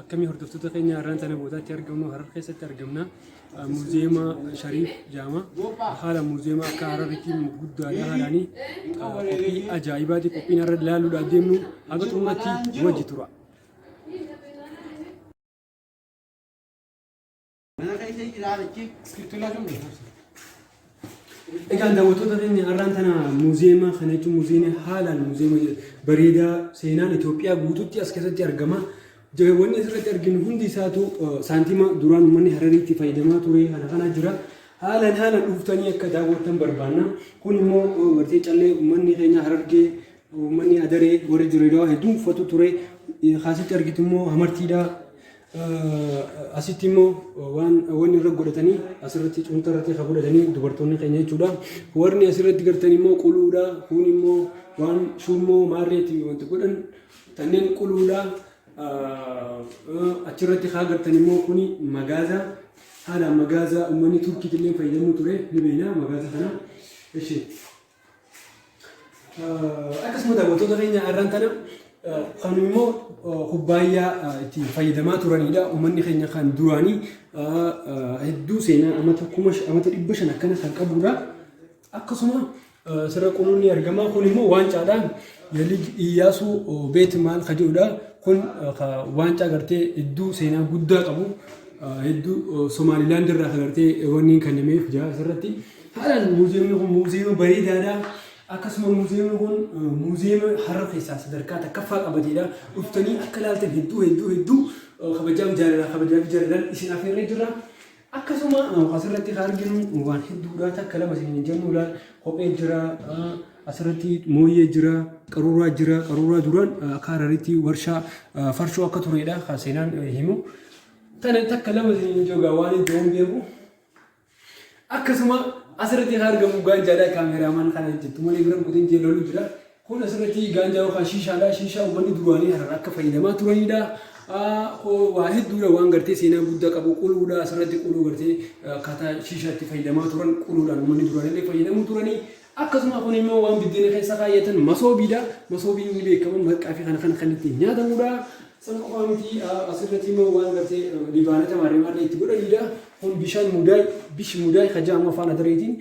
Akkamii hordoftoota keenya har'aan tana bootaatti argamnu Harar keessatti argamna. Muuziyeema Shariif jedhama. Haala muuziyeema akka Hararitti guddaadha haalaanii qophii ajaa'ibaati qophiin har'a ilaaluudhaaf deemnu haga xumuratti wajji tura. Egaan daawwattoota keenya har'aan tana muuziyeema kana jechuun muuziyeemii haalaan muuziyeema bareedaa seenaan Itoophiyaa guututti as keessatti argama. Wanni asirratti arginu hundi isaatu saantima duraan uummanni Hararii itti fayyadamaa ture kana kana jira. Haalaan haalaan dhuftanii akka daawwattan barbaanna. Kun immoo gartee callee uummanni keenya Harargee uummanni Adaree warri Dirreedawaa hedduun uffatu ture. Kaasitti argitu immoo hamartiidha. Asitti immoo waan wanni irra godhatanii asirratti cuunta irratti kan godhatanii dubartoonni keenya jechuudha. Warri asirratti gartan immoo quluudha. Kun immoo waan shuummoo maarreetti wanti godhan kanneen quluudha. Achirratti haa gartan immoo kuni magaaza haala magaaza uummanni Turkiitti illee fayyadamuu ture ni beekna magaaza kana. Ishi. Akkasuma daawwattoota keenya har'aan tana kan immoo kubbaayyaa itti fayyadamaa turanidha. Uummanni keenya kan duraanii hedduu seenaa amata 500 akkana kan qabudha. Akkasuma sirra quluun ni argama. Kun immoo waancaadha. Yalij Iyyaasuu beet maal ka jedhudha. Kun waancaa gartee hedduu seenaa guddaa qabu. Hedduu Somaalilaand irraa kan gartee wanni kennameef jira asirratti. Haalaan muuziyeemni kun muuziyeema bareedaadha. Akkasuma muuziyeemni kun muuziyeema Harar keessaa sadarkaa takkaffaa qabateedha. Dhuftanii akka ilaaltan hedduu hedduu hedduu kabajaa fi jaalalaa kabajaa fi jaalalaan isin afeerree jirra. Akkasuma asirratti kan arginu waan hedduudha. Takka lama isin hin jennu ilaal kophee jira. Asirratti mooyyee jira, qaruuraa jira. Qaruuraa duraan akka Hararitti warshaa farshoo akka turedha kan seenaan himu. Tana takka lama isin hin jennu waan hin beeku. Akkasuma asirratti kan argamu gaanjaadha kaameraamaan kana jettu malee bira kutin jee lolu jira. Kun asirratti gaanjaa yookaan shiishaadha. Shiishaa uummanni duraanii harar akka fayyadamaa turanidha. Waa hedduudha waan gartee seenaa guddaa qabu quluudha asirratti quluu gartee akkaataa shiishaatti fayyadamaa turan quluudhaan uummanni duraanii illee fayyadamuu turanii. Akkasuma kun immoo waan biddeena keessa kaayyatan masoobiidha. Masoobiin ni beekama marqaa fi kana kana kan ittiin nyaatamudha. Sana qofaa miti asirratti immoo waan gartee libaanata maarree maarree itti godhanidha. Kun bishaan mudaay bish mudaay ka jedhamu afaan Adareetiin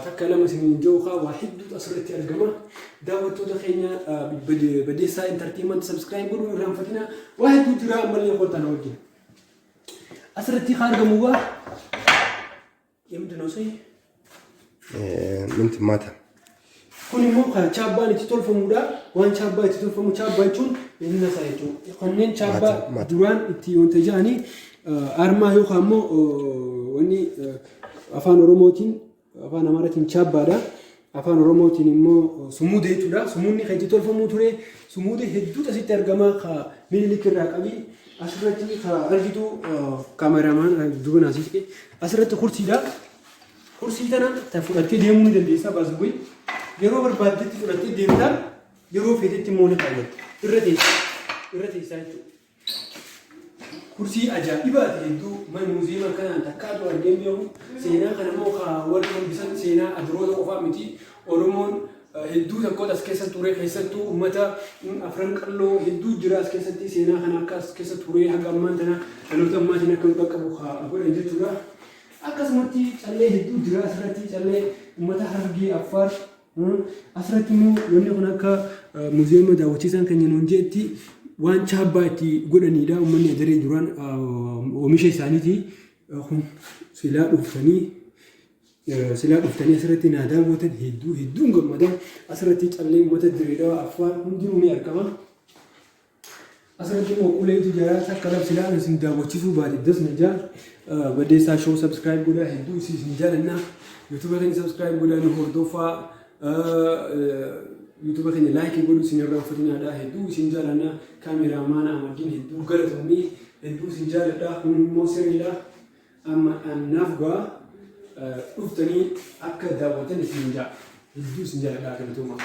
takka lama isiniin jiru kaa waa hedduutu asirratti argama. Daawwattoota keenya Badeessaa Entertainment subscribe godhuu irraanfatina. Waa hedduu jira ammallee kottaa na wajjin. Asirratti kan argamu waa የምንድን ነው ሰይ Minti maata. Kun immoo kan chaabbaan itti tolfamudha. Waan chaabbaa itti tolfamu chaabbaa jechuun inni isaa jechuudha. Kanneen chaabbaa Maata, maata. duraan itti wanta jedhanii armaa yookaan immoo wanni afaan Oromootiin afaan Amaaraatiin chaabbaadha. Afaan Oromootiin immoo sumuuda jechuudha. Sumuudni kan itti tolfamuu ture. Sumuuda hedduutu asitti argama. Ka Minilik irraa qabi. Asirratti kan argitu kaameramaan duuba naasii asirratti kursiidha. Kursii tana ta fudhattee deemuu ni dandeessa baasawwee. Yeroo barbaaddetti fudhattee deemta. Yeroo feetetti immoo ni kaawwatta. Irra teessa. Irra teessaa jechuudha. Kursii ajaa'ibaati hedduu mana muuziyeema akkanaan takkaatu argee hin beeku. Seenaa kana immoo ka warri hambisan seenaa Aduroota qofaa miti. Oromoon hedduu takkoota as keessa ture keessattuu uummata afran qalloo hedduu jira as keessatti seenaa kana akka as keessa ture haga ammaan tana dhaloota ammaatiin akka nu qaqqabu ka godhan jechuudha. Akkasumatti callee hedduu jira asirratti callee uummata Harargee Affaar asirratti immoo wanni kun akka muuziyeema daawwachiisaan keenya nuun jeetti waan chaabbaa itti godhanidha uummanni Adaree duraan oomisha isaaniiti kun silaa dhuftanii silaa dhuftanii asirratti naa daawwatan hedduu hedduun gammada asirratti callee uummata Direedawaa Affaar hundinuu ni argama. Asirratti immoo uleetu jira takka lama silaa isin daawwachiisuu baate das na jaa Badeessaa show subscribe godhaa hedduu isin jaalanna YouTube keenya subscribe godhaa nu hordofaa YouTube keenya like godhuu isin irraanfatinaadha hedduu isin jaalanna kaameraamaana Amaddiin hedduu galatoomii hedduu isin jaaladha kun immoo sirriidha amma naaf gaa dhuftanii akka daawwatan isin jaa hedduu isin jaaladha galatoomaa.